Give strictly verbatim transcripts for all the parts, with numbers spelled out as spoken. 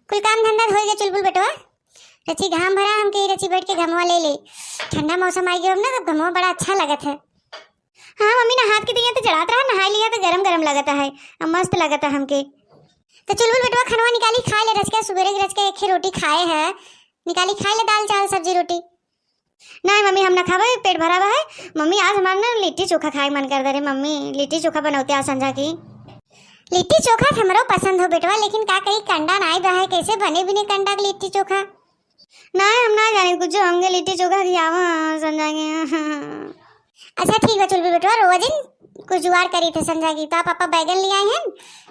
कुल काम धंधा होइ गए चुलबुल बेटवा। रची घाम भरा हमके, रची बैठ के घमवा ले ले। ठंडा मौसम आइ गयो अब ना, तब घमवा बड़ा अच्छा लगत है। हाँ मम्मी, नहात के दिया तो जड़ात रहा, नहाई लिया तो गरम गरम लगत है, अब मस्त लगत है हमके। तो चुलबुल बेटवा, खनवा निकाली खाए ले, रचका सुबेरे के रचका एक ही रोटी खाए है, निकाली खाए ले दाल चावल सब्जी रोटी। नहीं मम्मी, हम ना खावे, पेट भरा बा है। मम्मी, आज हमार ना लिट्टी चोखा खाए मन कर दे रे मम्मी, लिट्टी चोखा बनौते आज संझा की। लिट्टी चोखा हमरो पसंद हो बेटवा, लेकिन का कही, कंडा नाई बा है, कैसे बने बिने कंडा के लिट्टी चोखा? नहीं, हम ना जाने कुछ, हमके लिट्टी चोखा खियावा संझा के। अच्छा ठीक बा चुलबुल बेटवा, रोवा जिन, कुछ जुगाड़ करी थे संझा की। तो पापा बैगन ले आए हैं,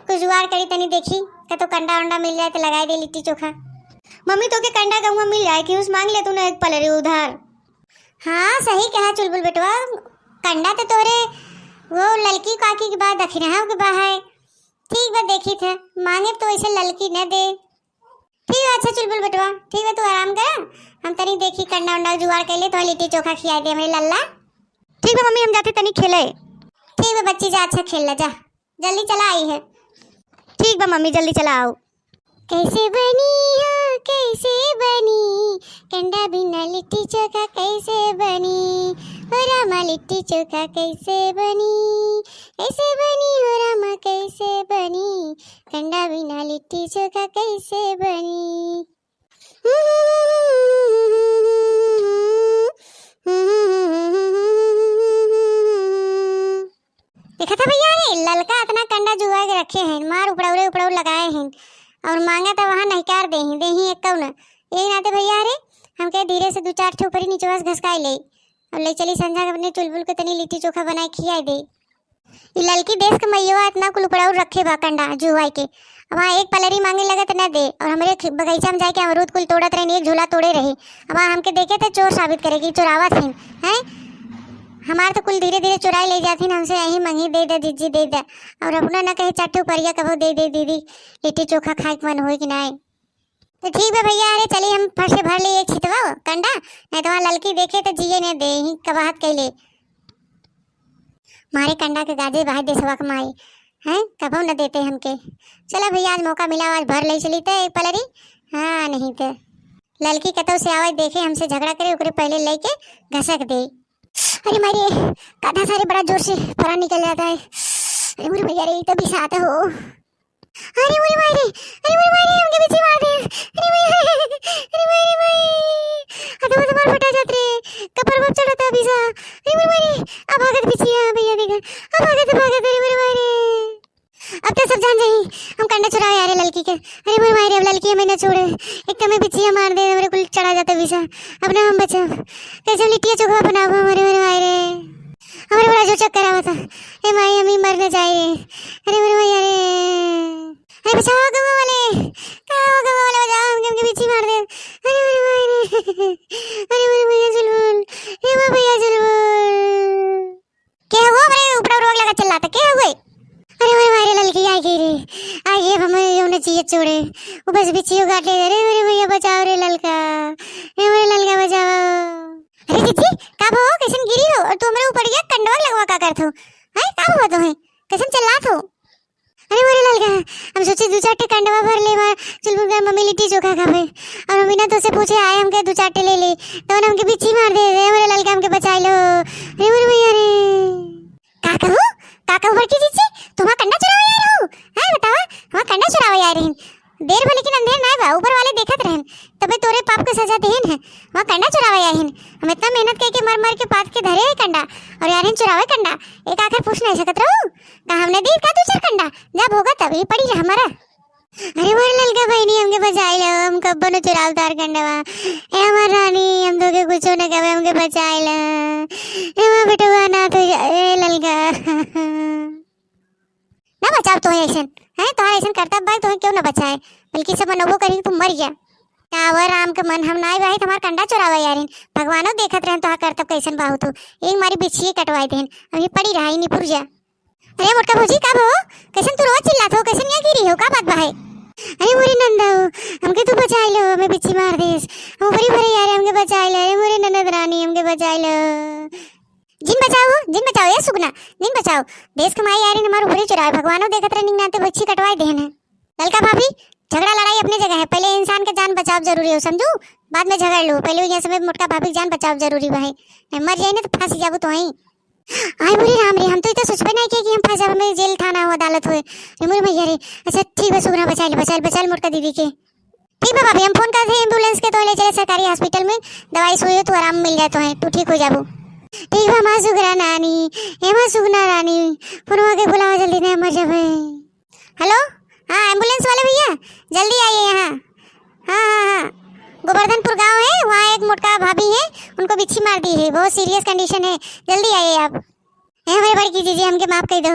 कुछ जुगाड़ करी, तनी देखी कतो कंडा उंडा मिल जाए तो लगाई दे लिट्टी चोखा। मम्मी, तोके कंडा कहूँ मिल जाए कि उस मांग ले तू ना एक पलरी उधार। हाँ सही कहा चुलबुल बेटवा, कंडा तो तोरे वो ललकी काकी के बा, दखिनहा के बा है। ठीक बा, देखी थे, मांगे तो ऐसे ललकी न दे। ठीक बा, अच्छा चुलबुल बेटवा, ठीक बा, तू आराम कर, हम तनी देखी कंडा उंडा जुगाड़ कर ले, तो लिट्टी चोखा खिया दे हमरे लल्ला। ठीक बा मम्मी, हम जाते तनी खेले। ठीक बा बच्ची, जा अच्छा खेल ला, जा, जल्दी चला आई है। ठीक बा मम्मी, जल्दी चला आओ। कैसे बनी हो, कैसे बनी, कंडा बिना लिट्टी चोखा कैसे बनी, हो रामा लिट्टी चोखा कैसे बनी, कैसे बनी हो रामा कैसे बनी, कंडा बिना लिट्टी चोखा कैसे बनी। देखा था भैया रे, ललका इतना कंडा जुआ के रखे हैं, मार उपड़ौरे उपड़ौर लगाए हैं, और मांगा था वहाँ नहिकार दे ही, दे ही एक कौन। यही नाते भैया रे, हमके धीरे से दो चार ठे ऊपरी निचवा से घसकाई ले, और ले चली संझा के अपने चुलबुल के तनी लिट्टी चोखा बनाए खियाए दे। ई ललकी देश के मइयवा इतना कुल उपड़ाऊ रखे बा कंडा जुआई के। अब वहाँ एक पलरी मांगे लगे त ना दे, और हमरे खे-, बगीचा में जाके अमरूद कुल तोड़त रही, एक झूला तोड़े रही। अब वहाँ हमके देखे त चोर साबित करे कि चोरावत हिन, हैं? हमार तो कुल धीरे धीरे चुराई ले जात हिन, हमसे यही मंगी दे दे दीदी दे दे, और अपना ना कहे चार ठे उपरिया कबो दे दे दीदी, लिट्टी चोखा खाए के मन होई कि नाई। तो ठीक बा भैया, अरे चली हम फट से भर ली एक छितवा कंडा, नहीं तो वहाँ ललकी देखे तो जिए न दे, ही कबाहत कैले। मारे कंडा के गाजे बाहे देसवा के माई, हैं, कबो न देते हमके। चला भैया, आज मौका मिला, आज भर ले चली ते एक पलरी। हाँ, नहीं ते ललकी कतौ से आवे, देखे हमसे झगड़ा करे, ओकरे पहले लेके घसक दे। अरे मारे, काधा सारे बड़ा जोर से परा निकल जाता है। अरे मोरे भैया रे, ई तो बिसात हो। अरे मोरे माई रे, अरे मोरे माई रे, हमके बिच्छी मार दे। अरे माई, अरे माई रे माई, हाथ में मार फटा जात रे, कपर पर चढ़ता बिसा। अरे मोरे माई रे, अब भागत बिच्छी है भैया, देखा, अब भागत, भागत, अरे मोरे माई रे। अब तो सब जान जाई, हम कंडा चुरावे आ रहे ललकी के। अरे मोरे माई रे, अब ललकी हमें न छोड़े, एक तो हमें बिच्छी मार दे, हमरे कुल चढ़ा जाता बिसा, अब ना हम बचब, कैसे हम लिट्टिया चोखा बनाबो, अरे मोरे माई रे। हमरे बड़ा जो चक्कर आवता। ए माई, हम ही मर न जाए रे। अरे मोरे माई, अरे। अरे बचाओ गौवा वाले। का हो गौवा वाले, बचाओ, हमके, हमके बिच्छी मार दे। अरे मोरे माई रे। अरे मोरे भैया चुलबुल। ए मोरे भैया चुलबुल। के हुआ रे, ऊपर रोग लगा चिल्लाता, के हुए? अरे मोरे माई रे, ललकी आई गई रे। आई गई, अब हमें यो न चाहिए छोड़े। वो बस बिच्छी काट ले। अरे मोरे भैया बचाओ रे ललका। ए मोरे ललका बचाओ। अरे जीजी, का भो, कैसन गिरी हो? और तू हमरे ऊपर ये कंडवा लगवा का करत हो? हैं, का भो तो है? कैसन चिल्लात हो? अरे मोरे ललका, हम सोचे दो चार ठे कंडवा भर ले, मार चुलबुल का मम्मी लिट्टी चोखा खावे। और मम्मी ना तो से पूछे आए, हमके दो चार ठे ले ले, तो ना हमके बिच्छी मार दे। अरे मोरे ललका, हमके बचाई लो। अरे मोरे भैया रे। का कहू? का कहू बड़की जीजी? तुम कंडा चुरावे आए रहो? हैं, बतावा, हम कंडा चुरावे आए रही। देर भले लेकिन अंधेर नाय बा, ऊपर वाले देखत रहन, तबे तोरे पाप के सजा देहन है। वहाँ कंडा चुरावे आहिन, हम इतना मेहनत करके मर मर के पाथ के धरे है कंडा, और यारिन चुरावे कंडा। एक आखिर पूछ नहीं सकत रहू? का हमने दी का दो चार कंडा? जा भोगा तब, ये पड़ी रहा हमारा। अरे मोर ललका बहनी, हमके बचाई लो, हम कब्बो न चुराव तार कंडवा। ए हमार रानी, हम तोके कुछो न कबे, हमके बचाई लो। ए हमार बेटवा ना तो जा-, ए ललका। ना बचाव तोहे ऐसन, हैं? तोहार ऐसन करतब बा, तोहे क्यों ना बचाए? बल्कि सब मनोबो करी कि तू मर गया। का वो राम के मन हम नाई बाहित, हमार कंडा चोरावा यारिन। भगवानो देखत रहन तोहार करतब कैसन बाहु तू। एक मारी बिछिए कटवाई देहन। अभी पड़ी रहा, ई निपुर जा। अरे मोटका भौजी, का भो? कैसन तू रोज चिल्लात हो? कैसन यहाँ गिरी हो? का बात बा है? अरे मोरे नंदा हो, हमके तू बचाई लो, हमें बिच्छी मार देस। हम ऊपरी भरे यार, हमके बचाई लो। अरे मोरे ननद रानी, हमके बचाई लो। जिन बचाओ, जिन बचाओ, ए सुगना, जिन बचाओ। देश के माई यारिन हमार ऊपरी चुरावे, भगवानो देखत रहे, निंग नाते बच्ची कटवाई देहन है। ललका भाभी, झगड़ा लड़ाई अपने जगह है, पहले बचाव जरूरी हो, समझू? बाद में झगड़ लो, पहले यहाँ से मोटका भाभी के जान बचाव जरूरी बा है, नहीं मर जाई ना तो फांसी जाबू तो वहीं। आई बोले राम रे, हम तो इतना सोचबे नहीं किया कि हम फंस जाबे, हमें जेल थाना हो, अदालत होए। रे मोरे मैया रे। अच्छा ठीक बा सुगना, बचाइल बचाइल बचाइल मोटका दीदी के। ठीक बा भाभी, हम फोन करत हई एम्बुलेंस के, तो ले चले सरकारी हॉस्पिटल में, दवाई सुई हो तो आराम मिल जाए तो है, तू ठीक हो जाबू। ठीक बा माँ सुगना रानी, ए माँ सुगना रानी, फोनवा के बुलावा जल्दी, नहीं मर जाबे। हेलो, हाँ एम्बुलेंस वाले भैया, जल्दी आइए यहाँ। हाँ हाँ हाँ, गोवर्धनपुर गांव है, वहाँ एक मोटका भाभी है, उनको बिच्छी मार दी है, बहुत सीरियस कंडीशन है, जल्दी आइए आप। ए हमारे बड़की जीजी, हमके माफ कर दो,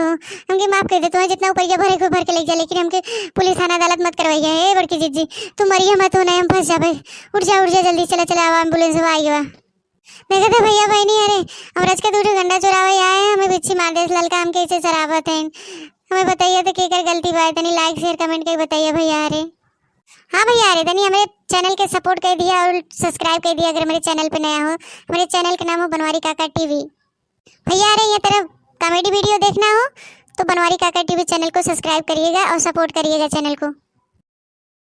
हमके माफ कर दो, तुम्हें जितना ऊपर के भरे को भर के ले जा, लेकिन हमके पुलिस थाना अदालत मत करवाइए। ए बड़की जीजी, तू मरिए मत हो, नहीं हम फंस जाबे। उठ जा उठ जा, जल्दी चला चला, आवा एम्बुलेंस हुआ आई बा। देखत है भैया बहनी, अरे हम रच के दू ठो गंडा चोरावे आए हैं, हमें बिच्छी मार देस ललका, हम कैसे शराबत हैं, हमें बताइए तो केकर गलती बा, तनी लाइक शेयर कमेंट करके बताइए भैया। अरे हाँ भैया, अरे तनी हमारे चैनल के सपोर्ट कर दिया और सब्सक्राइब कर दिया अगर हमारे चैनल पे नया हो। हमारे चैनल का नाम हो बनवारी काका टीवी। भैया अरे ये तरह कॉमेडी वीडियो देखना हो तो बनवारी काका टीवी चैनल को सब्सक्राइब करिएगा और सपोर्ट करिएगा चैनल को।